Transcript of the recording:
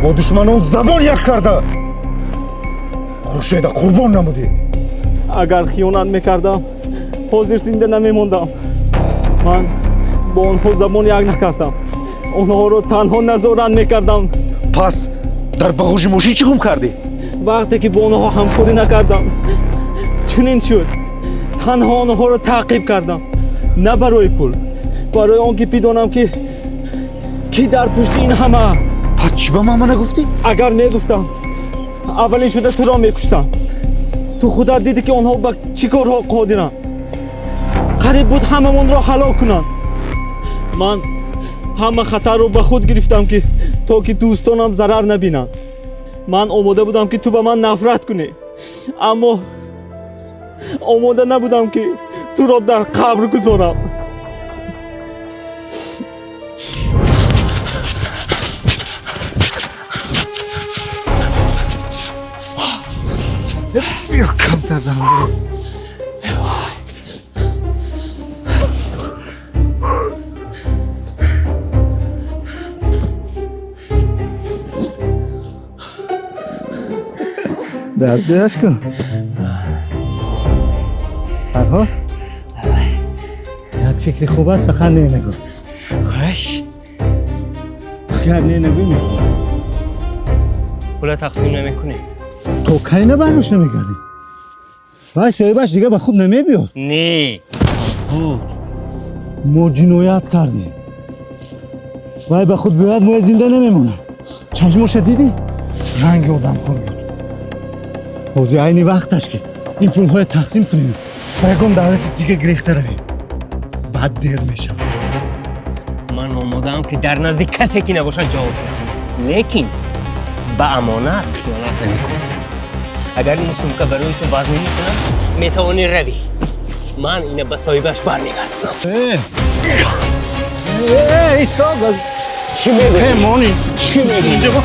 Бо душманон забон як карда Хуршеда қурбон намудӣ. Агар хиёнат мекардам, ҳозир зинда намемондам. Ман бо онҳо забон як накардам, онҳоро танҳо назорат мекардам. Пас дар бағожи мошин чӣ гум кардӣ? Вақте ки бо онҳо ҳамкорӣ накардам, чунин шуд. Танҳо онҳоро таъқиб кардам, на барои пул, барои он ки бидонам, ки кӣ дар пушти ин ҳама аст. Пас чӣ ба мама нагуфтӣ? Агар мегуфтам, аввалин шуда туро мекуштам. Ту худат дидӣ, ки онҳо ба чӣ корҳо қодиранд. Қариб буд ҳамамонро ҳалок кунанд. Ман ҳама хатарро ба худ гирифтам, ки то ки дӯстонам зарар набинанд. Ман омода будам, ки ту ба ман нафрат кунӣ, аммо омода набудам, ки туро дар қабр гузорам. Биё, камтар дам. Дар ҷояш кун. Фарҳод, як фикри хуб аст, фақат не нагӯ. Хуш. Агар не нагӯй, мехӯрам. Пула тақсим намекунем. То кай набарнош намегардӣ? Вай соҳибаш дига ба худ намебиёд. Не. Мо ҷиноят кардем. Вай ба худ биёяд, моя зинда намемонад. Чашмоша дидӣ? Ранги одамхӯр буд. Ҳозир айни вақташ, ки ин пулҳоя тақсим кунем, ба ягон давлати дига гирехта равем. Баъд дер мешавад. Ман омодаам, ки дар назди касе ки набошад, ҷавоб диҳам, лекин ба амонат хиёнат намекунам. Агар ин сумка барои ту вазнинӣ кунад, метавонӣ равӣ. Ман ина ба соҳибаш бармегардонам. Э, э, исто! Чӣ мегӯӣ? Мони. Чӣ мегӯӣ?